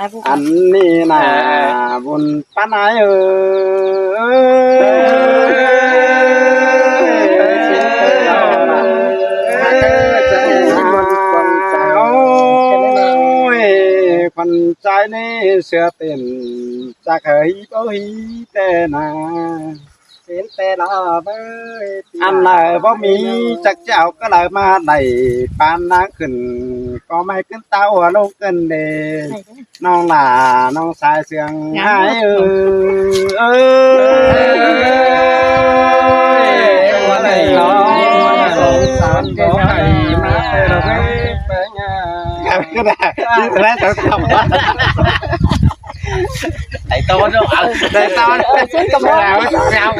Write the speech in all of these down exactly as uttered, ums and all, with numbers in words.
Ăn ꞌnị nả bun pá nai ơi. Ôi, khuôn ꞌchái ꞌnị sia tên, chắc hơ hí báu hí ꞌtẹ nả. Ăn nả báu ꞌmí chắc chảu cá đaư ꞌmá đảy pán ꞌnáng khửn, ꞌcọ ꞌmí ꞌcứn táo hua ꞌlống ꞌcứn đê. ꞌNọng lả ꞌnọng sai sương ái ơi. Đảy to ꞌnớ, đảy to ꞌnớ.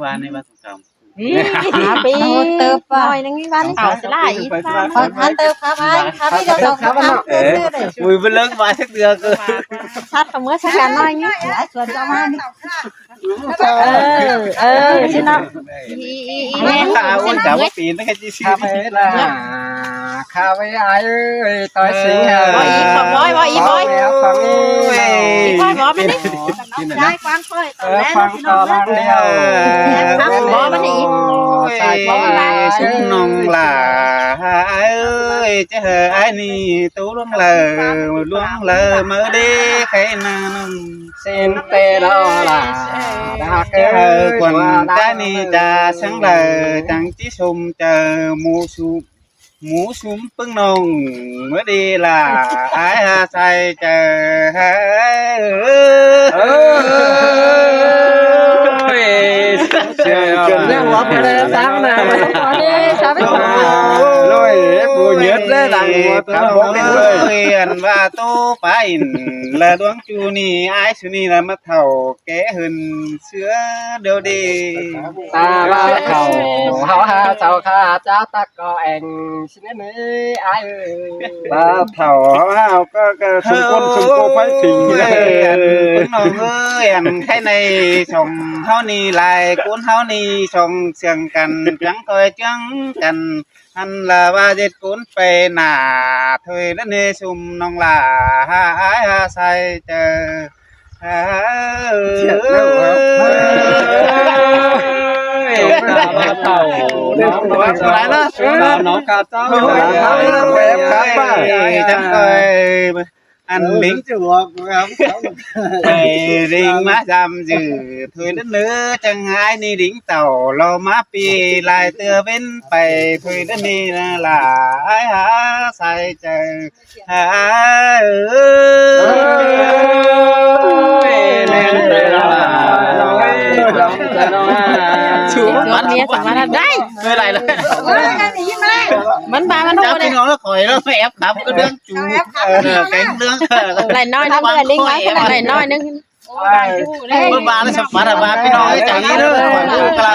ꞌva ꞌnị ꞌva sông Căm. Hả, pi. Âu, tớp à. Nói năng ꞌva ꞌnị. Âu, sá lai. Ăn tớp khắp ai, khắp đi, ꞌdọn tớp khắp ăn. Ui, bơ lơng ꞌva sắc ꞌlứa cơ. Sắt khắp ꞌmứa sắt cả nói ꞌnị. Ai, chuột cho mà ꞌnị. Ơ, ơ, chứ nó. Ui, chả có tiền nó cái chi xí. Khắp ai là, khắp ai ơi, tôi xí hả? Bói, bói, bói, bói. Bói, bói, bói, bói. Bói, bói, bói. Ơ, phăng to lăng đeo. Ơ, bói, bói, bói. Ôi, sung ꞌnọng ꞌlạ ơi, chớ hơ ai ꞌnị tu ꞌluống lơ, ꞌluống lơ ꞌmớ đé khay ꞌnặn. Xin tê đó là đã chớ hơ ơi, quần ta ꞌnị chả sáng lơ, chắng ꞌchí sum chơ mù sum mù sum ꞌpứng ꞌnọng ꞌmớ đi là ai ha sai chơ. Ơ. Ôi, chơ ꞌnị ꞌva ꞌpứng ꞌlẹ sáng nả. Ôi, ôi, ôi, ôi, ôi, ôi, ôi, ăn ꞌva tô pá in là ꞌluống ꞌchu ꞌnị, ai su ꞌnị là ꞌmá thảu ké hưn ꞌsứa điêu đi. Ta ꞌva thảu, hảư ha sau kha chả tắc ꞌcọ eng xin ꞌnị ai ơi. Ta thảu hảư ha ꞌcọ, ꞌcọ sung ꞌcốn sung ꞌcốn pháy thính. Ôi, ăn ꞌpứng ꞌnọng ơi, ăn khay ꞌnị song ꞌháu ꞌnị lai, ꞌcốn ꞌháu ꞌnị song sương căn, chắng ꞌcoi chướng căn. Ăn là ꞌva ꞌdệt ꞌcốn pay nả, thôi ꞌnặn ꞌnị sum ꞌnọng ꞌlạ, ha ai ha sai chơ. Ơ. Ôi, nó, nó, nó, nó, nó, nó, nó, chắng ꞌcoi. Ăn lính. Ôi, lính ꞌmá dăm dư. Thôi ꞌnặn ꞌnớ chắng ai ꞌnị lính tảu lo ꞌmá pi lai ꞌtưa bến pay. Thôi ꞌnặn ꞌnị là ai ha sai chơ. Ơ. Ôi, mến rồi đó. Chủ quán bia sắm ăn đấy. Cái này là มัน บา มัน จับ không พี่น้องแล้ว khỏi nó ép khắp cái đương chủ. Ờ, cái đương, ờ, ไหล่น้อยนะ khỏi ép. ไหล่น้อยนึง เมื่อวานแล้วสปาร์ตะวันพี่น้องได้ใจดีเด้อ khỏi ลูกกะลา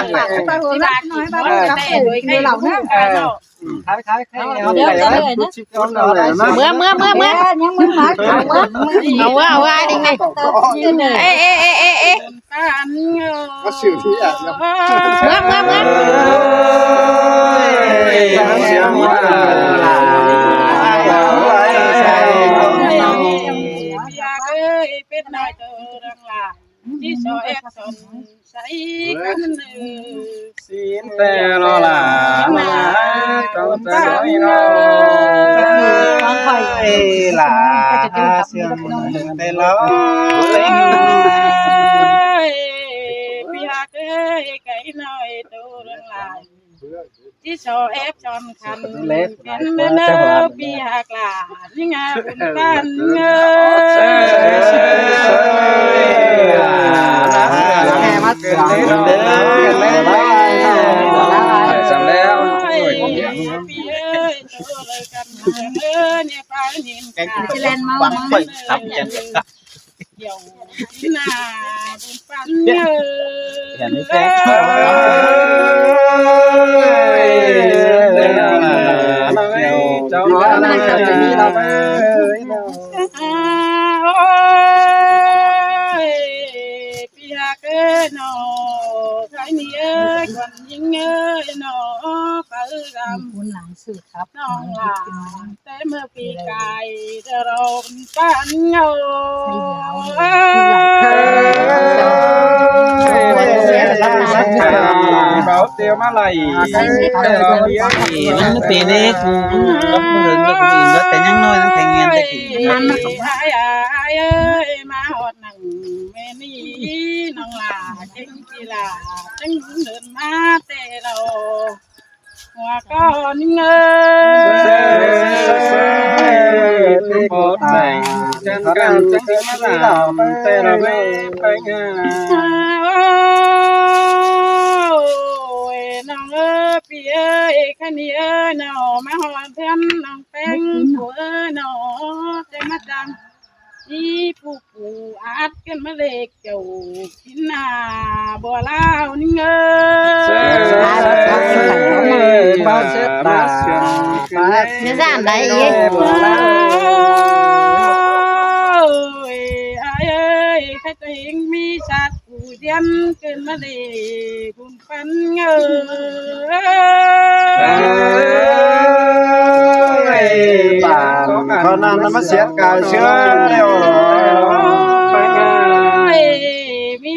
ขายขายขายเอา เดี๋ยวจะเลยนะ เมื่อ เมื่อ เมื่อ เมื่อ เอาว่า เอาว่า เอาว่า ดิไง เอ๊ะ เอ๊ะ เอ๊ะ เอ๊ะ เอ๊ะ มาซื้อที่แอบนะ เมื่อ เมื่อ เมื่อ เสียงว่า อยากเอ้ย เป็นนายเจ้าดังหลาย ที่ซอยแอคชั่นใส่กันหนึ่ง สินแต่รอหลามาต้องใจน้อยหลาเสียงแต่รอ พี่ฮักเอ้ย ไก่น้อยโตเรื่องหลาย ที่ซอยแอคชั่นคันเป็นเด้อ พี่ฮักหลานนี่งาบุญบ้านเอ้ย สำแล้ว พี่เอ้ย โตเลยกันเอ้ย เนี่ย ไปนิน แกง ค่ะ จะเล่นเมา ปัง เมา ไป ครับ แกง เดี๋ยวหน้าบุญปันเอ้ย เห็นไหม เอ้ย เจ้าบ้าน เจ้าบ้าน โอ้ย พี่ฮักเอ้ยหนอ ใครมีเอ้ย คนยิงเอ้ยหนอ ไปรำ คุณหลังสื่อครับ น้องหลาน แต่เมื่อปีกายจะรอมปันเงา เบาเตียวมาไหล ปีนี้กูกับมือกับมือแต่ยังน้อยตั้งแต่เงินแต่กี่ ไอ้ไอ้เอ้ย มาหอดหนังแม่นี่ น้องหลาจึงกีฬาจึงเดินมาแต่เรา หัวก้อนเงย เป็นบทแต่งกันกันจังสิมาลำแต่เราไม่ไปงาน โอ้ย น้องเอ้ย พี่เอ้ย คันนี้เอ้ย น้องมาหอนเพื่อนน้องแป้ง ผัวเอ้ย น้องจะมาจำ อีผู้ผู้อาจเกินมาเลขเจ้ากินหน้าบ่ลาวนี่เงย มาเสียตา มาเสียง จะสั่นได้อีก โอ้ย อ้ายเอ้ย ใครตัวเองมีชาติผู้เดียนเกินมาเลขบุญ ปันเงย เอ้ย ป่านเขานั่นน่ะมาเสียกายเชื่อแล้ว เอ้ย มี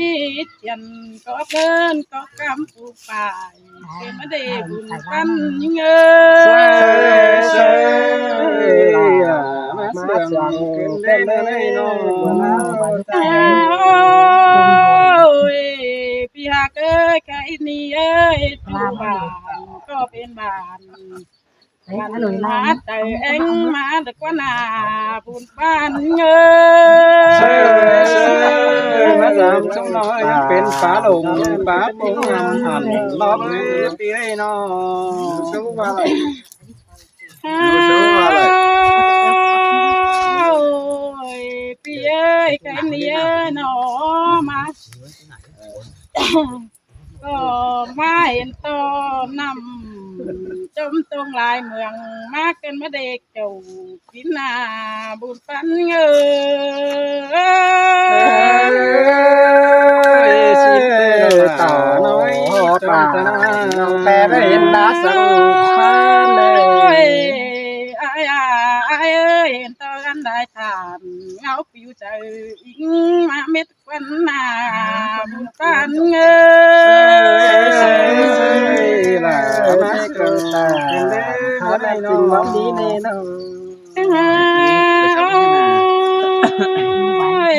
เทียนก็เพิ่นก็กำผู้ป่าย เกิดมาได้บุญปันเงย มาเสียงเต้นได้เลยเนาะ โอ้ย พี่ฮักเอ้ย ไก่นี่เอ้ย ผู้บ้านก็เป็นบ้าน เอ้ย บ้าน อร่อย มา ลา แต่เองมาแต่กว่าหน้าบุญบ้านเงย มาสามสองน้อยยังเป็นป๋าหลงป๋าปงงามหันรอบนี้ปีได้เนาะ สู้ว่าอะไร โอ้ย พี่เอ้ย ไก่นี่เอ้ย หนอมา ก็มาเห็นต้นน้ำจมตรงหลายเมือง มาเกินมาเด็กเจ้ากินหน้าบุญปันเงย เอ้ย สิเตโลตาน้อยตาน้องแต่ได้เห็นดาสังขารเลย อ้ายอ้ายเอ้ย เห็นตอนได้ทานเงาปิวใจอิงมาเม็ด วันหน้าบุญปันเงย ล่ะมาเกิดตาเป็นเด้อ ขอได้กินวันนี้แน่นอน โอ้ย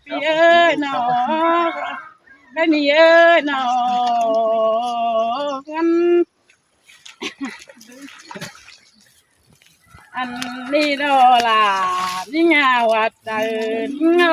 พี่เอ้ยหนอ แม่นี่เอ้ยหนอ กัน อันนี้ดอล่ะ นี่งาวัดใจโอ้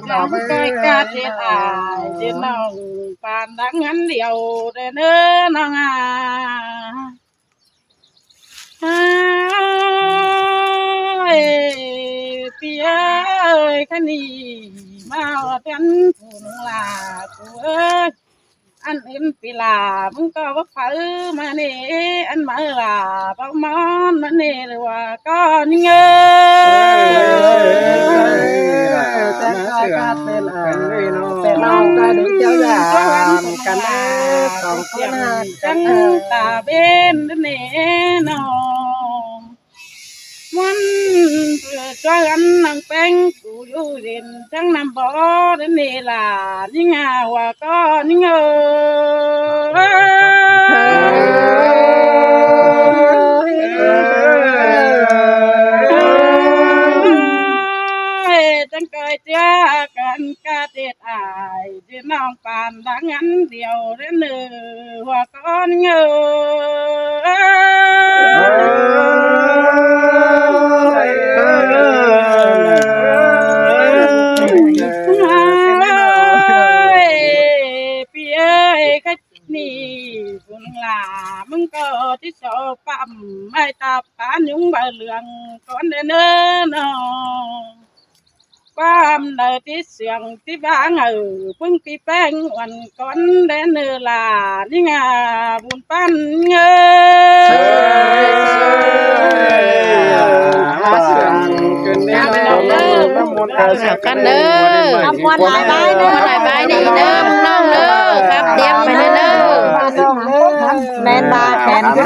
ꞌcọ ꞌcoi ꞌcạ ꞌdệt ai, ꞌdệt ꞌnọng păn đang ꞌhăn điêu đé ꞌnớ ꞌnọng a. Ơi, ꞌpi ơi, ꞌkhắn ꞌnị ꞌmá ꞌtến phủ ꞌnưng lả phủ ơi. Ăn ứn ꞌpi lả ꞌmứng ꞌcọ báu phaư ꞌmá ꞌnị, ăn ꞌmá lả báu ꞌmón ꞌmá ꞌnị lỏ ꞌcọ ꞌnị ơi. Chắng ꞌcọ ꞌcạ ꞌdệt ai, ꞌdệt ꞌnọng păn đang ꞌhăn điêu đé ꞌnớ ꞌnọng. ꞌMắn ꞌchoi ăn ꞌnọng ꞌpéng phủ dú ꞌdệt chắng ꞌnặm bó đé ꞌnị lả ꞌnị ꞌnga ꞌwa ꞌcọ ꞌnị ơi. Chắng ꞌcoi ꞌchưa căn ꞌcạ ꞌdệt ai, ꞌdệt ꞌnọng păn đang ꞌhăn điêu đé ꞌnớ ꞌwa ꞌcọ ꞌnị ơi. Ơi, ꞌpi ơi, ꞌkhắn ꞌnị phủ ꞌnưng lả ꞌmứng ꞌcọ ꞌchí so păm ꞌmạy ꞌtặp cá ꞌnhúng baư lương cón đé ꞌnớ ꞌnọng. Păm đaư ꞌchí siêng ꞌchí báng ꞌnớ ꞌpứng ꞌpi ꞌpéng uôn cón đé ꞌnớ lả ꞌnị ꞌnga bun păn ꞌnớ. Căn ꞌnớ. Ꞌmá ꞌmuôn lai ꞌvái ꞌnớ, ꞌmá ꞌmuôn lai ꞌvái ꞌnớ, ꞌnọng ꞌnớ, khắp điếp pay ꞌnớ. ꞌMen ꞌva ꞌmen